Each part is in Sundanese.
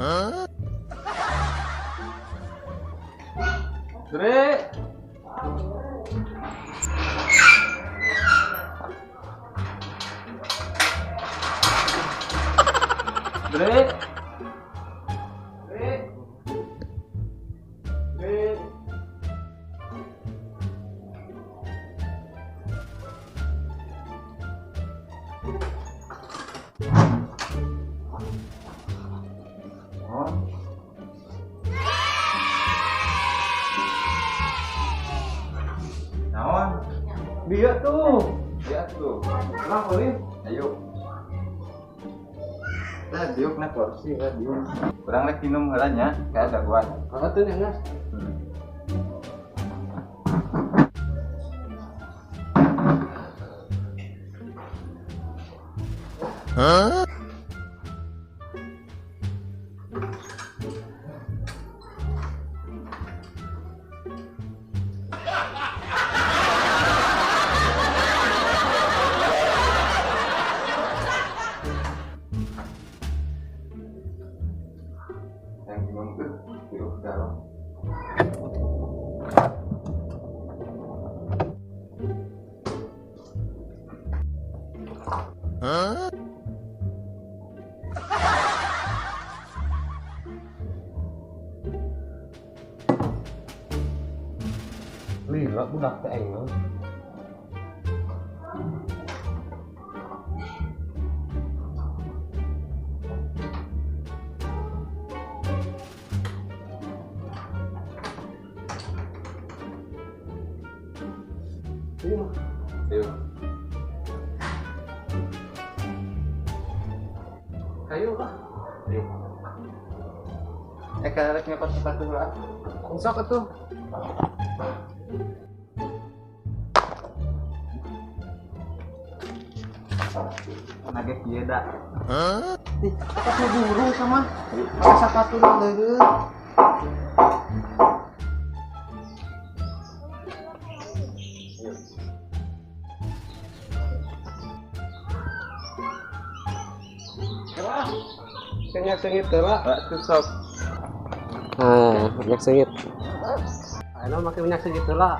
Dre. Dre. Dre. Dre. Oh. Naon? Dia tuh. Dia tuh. Lah boleh. Ayo. Nah, diuk na kursi lah diuk. Kurang rek minum heula nya, kayak ada gua. Apa tuh nih, Mas? Hah? Yang minum tuh, diuk dalam. Hah? Lila budak teh aing. Ayo. Ayo lah. Ayo. Karek nyokot sepatu lah. Sok atuh. Nage kieu da. Hah? Ih, sepatu burung sama. Pakai sepatu deui. Minyak sengit lah. Tuh sok. Nah, minyak sengit. Ayo pakai minyak sengit lah.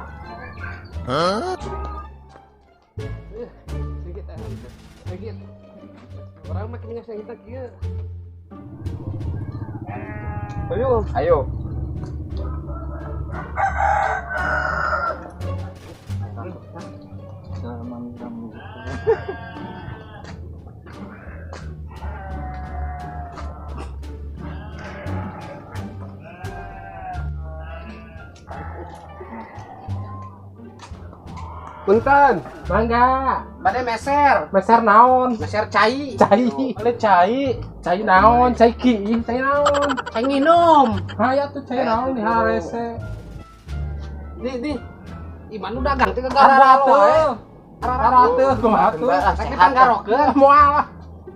Hah? Sengit sengit. Orang pakai minyak sengit kieu. Ayo, ayo. Punten, mangga. Bade meser. Meser naon? Meser cai. Cai. Oleh cai. Cai naon? Cai ki, cai naon? Cai nginum. Haya tuh cai naon di harese. Di. Iman nu dagang teh kagak wae. Ararate kumaha tuh? Rek dipanggarokeun. Moal lah.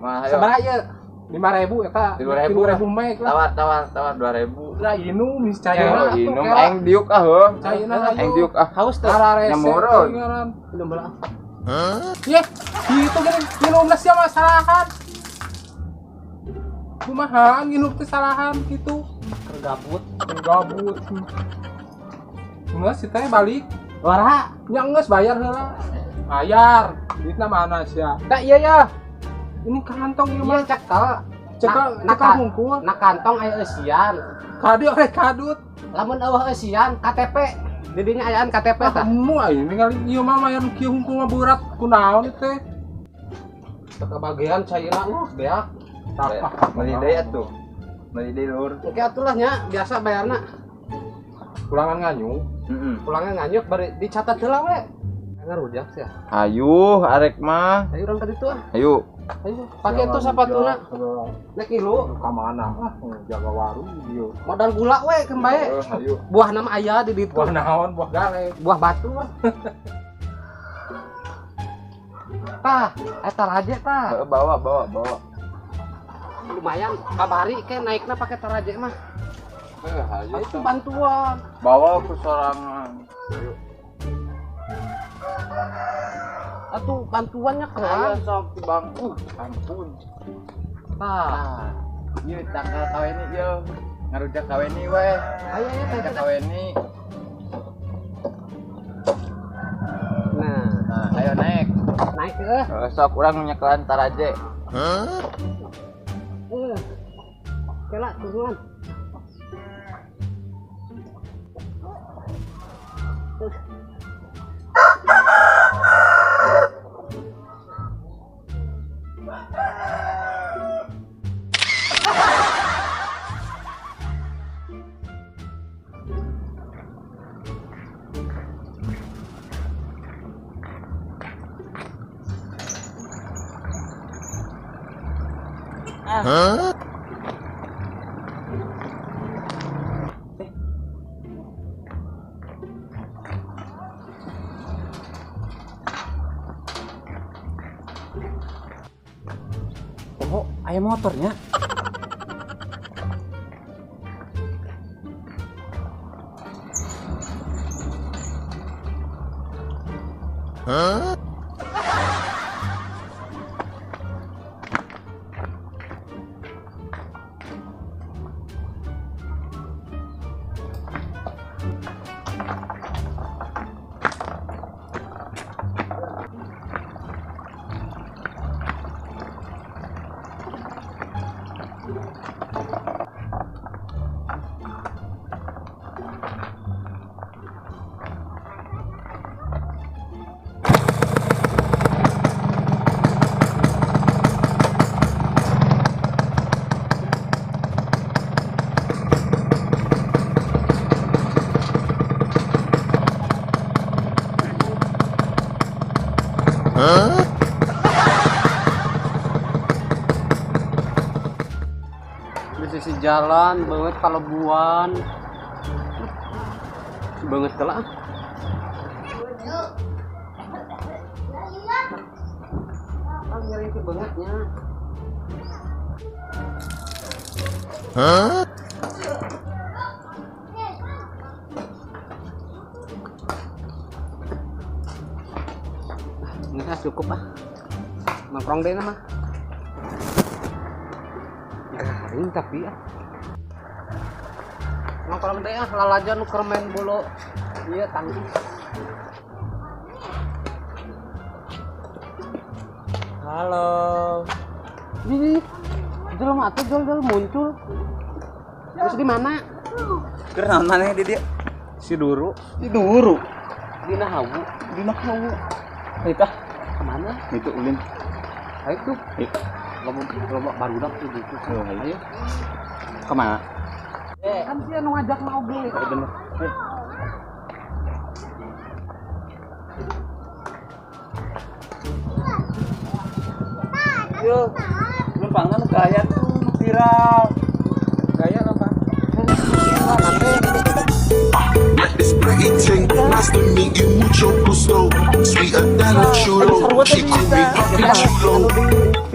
Mah ayo. Sabaraha ieu? 5.000 eta. 5.000 mek lah. Tawar 2.000. Lah inum mis caina atuh. Inum aing diuk ah heuh. Caina aing diuk ah. Haus teh. Ararese. Nyamurun. Minum heula. Hah? Ye, kitu geuning minumna sia mah salahan. Kumaha nginum teh salahan kitu. Keur gabut, keur gabut. Geus si teh balik. Wara, nya geus bayar heula. Bayar. Duitna mana sia? Da iya ya. Ini kantong ieu mah Iya cekel. Cekel, cekel hungkul. Na kantong aya eusian. Kadi oleh kadut. Lamun eueuh eusian KTP. Didinya ayaan KTP tah. Kamu aya ningali ieu mah mayar kieu hungkul mah berat kunaon teh. Teu kabagian caina beak. Tah, meuli deui atuh. Meuli deui lur. Oke atuh lah nya, biasa bayarna. Pulangan nganyuk. Heeh. Pulangnya nganyuk bari dicatat heula we. Ngarujak sia. Hayu arek mah. Ayo urang ka ditu ah. Hayu. Ayo, pakai tuh sepatuna. Nek ngilu ka mana ah jaga warung ieu. Modal gula we keun bae. Hayu. Buah nama aya di ditu. Buah naon? Buah gale. Buah batu. Tah, eta raje tah. Bawa, bawa, bawa. Lumayan babari ke naikna pakai taraje mah. Hayu. Itu bantuan. Bawa ke sorangan. Ayo. Atuh bantuannya kan sok di bangku. Ampun. Tah. Ieu tanggal kaweni ieu. Ngarujak kaweni we. Ayo ayo Ngarujak kaweni. Nah, Nah, ayo naik. Naik ke. Sok urang nyekelan taraje. Hah? Kela tungguan. Hah? Oh, ayam motornya. Hah? Huh? Di sisi jalan banget kalebuan. Banget telah. Nyeri bangetnya. Huh? Nggak cukup ah. Nongkrong deh mah. Garing tapi ah. Nongkrong deh ah, lalajo nu keur main bolo. Iya tangkis. Halo. Ih, jelema atuh jol-jol muncul. Terus di mana? Keur naon maneh di dieu? Si Duru. Si Duru. Dina hawu. Dina hawu. Ayo tah. Kemana? Itu ulin. Ayo tuh. Ayo. Loba barudak tuh gitu. Oh, ayo. Kemana? Kan dia nu ngajak mau beli. Oh, bener. Ayo. Yo, numpangna nu gaya tuh, nu viral. Gaya apa? This pretty ting, nice to meet you, mucho gusto. Sweeter than a churro, she call me Papi Chulo.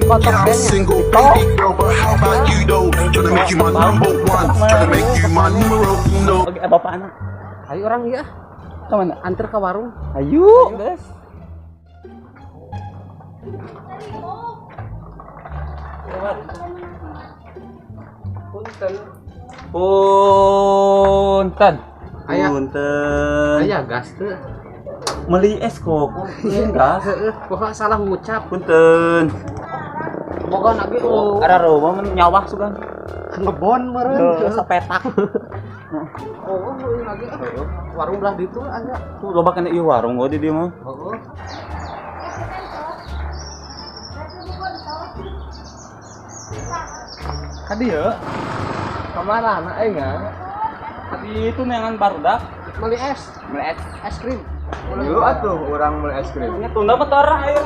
Yeah, I'm single, baby girl, but how about you though? Tryna make you my number one, tryna make you my numero uno. Oke, bapak anak. Ayo orang ya. Kemana? Antar ke warung. Ayo, guys. Punten. Punten. Aya. Punten. Aya gas teu. Meuli es kok. Gas. Heeh, pokoknya salah ngucap. Punten. Boga lagi oh. Ada rumah men nyawah sugan. Ngebon meureun. Sapetak. Oh, lagi warung belah ditu aya. Tuh loba kena ieu warung oh di dieu mah. Heeh. Ka dieu. Kamarana aing ah. Tadi itu neangan barudak Meuli es, meuli es. Es krim. Yuk atuh urang meuli es krim. Nya tunda motor ayo.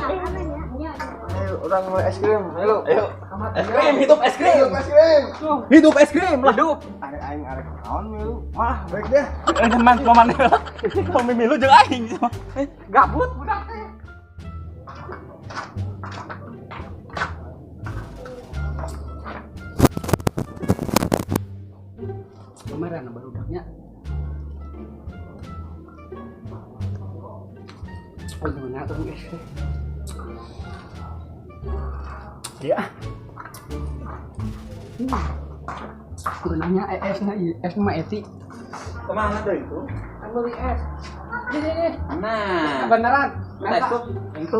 Ayo urang meuli es krim. Ayo. Ayo. Es krim, hidup es krim. Hidup es krim. Hidup es krim lah. Hidup. Arek aing arek naon milu. Malah baik deh. Man mana lah. Kami milu jeung aing. Gabut budak teh. Kemarin barudaknya. Oh, gimana tuh es? Ya. Kudu nanya es na ieu, es mah eti. Kemana tuh itu? Kan beli es. Nih. Nah. Beneran. Nah, itu. Itu.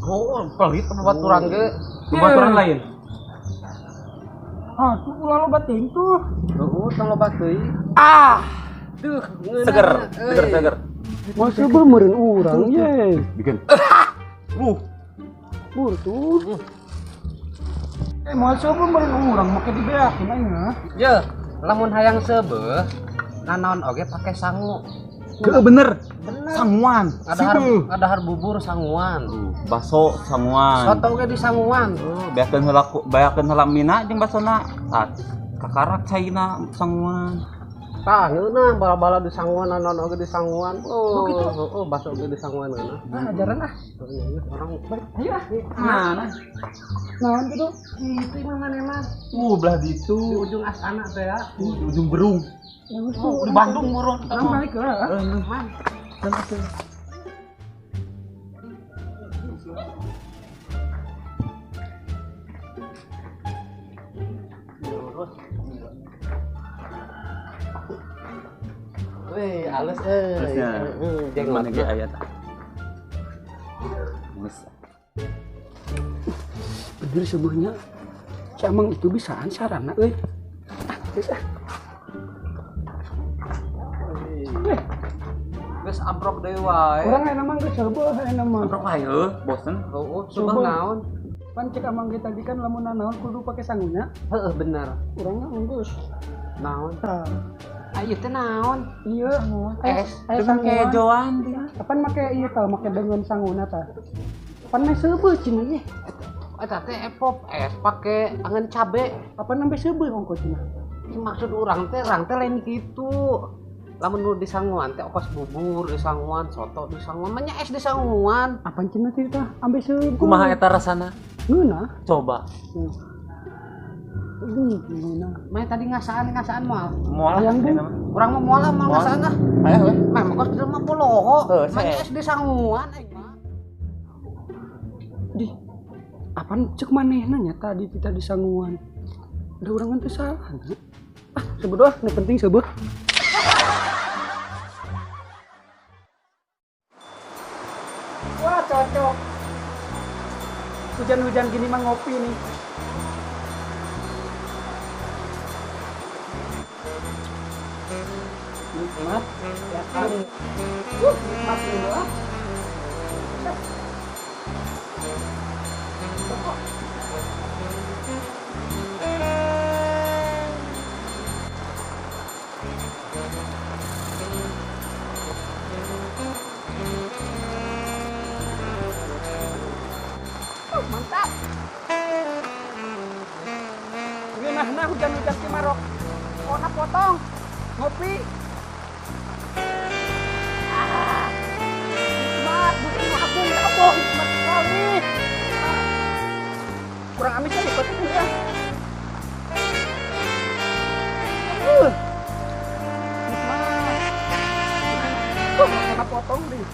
Oh, pelit baturan ge. Baturan lain. Ah, tuh ulah loba teuing tuh. Heeh, tong loba teuing. Ah. Duh, Seger, seger, seger. Mau seubeuh meureun urang ye. Bikin. Bur tuh. Mau seubeuh meureun urang make dibeakin aing mah. Ye, lamun hayang seubeuh, nanaon oge pake sangu. Ke bener. Bener. Sanguan. Ngadahar bubur sanguan. Baso sanguan. Soto ge di sanguan. Oh, beakeun heula beakeun heula mina jeung basona. Ah, kakarak caina sanguan. Tah ngeunah bala-bala di sanguan nanaon oge di sanguan. Oh, gitu. Oh, baso oge di sanguan ngeunah. Ah, ajaran ah. Orang Ayo ah. Mana? Naon kitu? itu imah manehna Belah ditu. di ujung astana teh ya. Di ujung berung. Oh, Di Bandung murun. Urang balik heula. Man. Wih, halus euy. Halusnya. Heeh, jeung Mana ge aya tah. Geus. Bener seubeuhnya. Si Amang itu bisaan sarana euy. Ah, geus ah. Geus amprok deui wae. Urang aya mah geus seubeuh aya mah. Amprok wae heuh, bosen. Heueuh, seubeuh naon? Pan cek Amang ge tadi kan lamun nanaon kudu pake sangunya. Heeh, bener. Urangna geus. Naon? Tah. Ah, ieu teh naon? Iya, Es. es Cuman sanguan. kejoan dia. Kapan make ieu tah make dengan sanguna tah? Pan meh seubeuh cenah ye. Eta teh epop es pake angen cabe. Kapan sampai seubeuh ongko cenah? Ih, maksud urang teh lain kitu. Lamun nu di sanguan teh ongkos bubur di sanguan, soto di sanguan, mah nya es di sanguan. Apan cenah teh tah ambe seubeuh. Kumaha eta rasana? Ngeunah. Coba. Ngeunah. Mah tadi ngasaan moal. Moal Hayang, Bu. Urang mah moal moal ngasaan ah. Hayang we. Mah kos jelema poloho. Heuh, Mah nya saya. es di sanguan aing mah. Di apan cek manehna nya tadi kita di sanguan. Da urang kan teu salah. Ah, seubeuh ah, nu penting seubeuh. Wah, cocok. Hujan-hujan gini mah ngopi nih. Nikmat, ya kan? Nikmat ini lah. Mantap. Ngeunahna hujan-hujan ki marok. Kona potong. Ngopi. Ah. Nikmat, bukan abung, abung, nikmat sekali. Kurang amis kan ikut itu ya. Nikmat. Kona potong deh.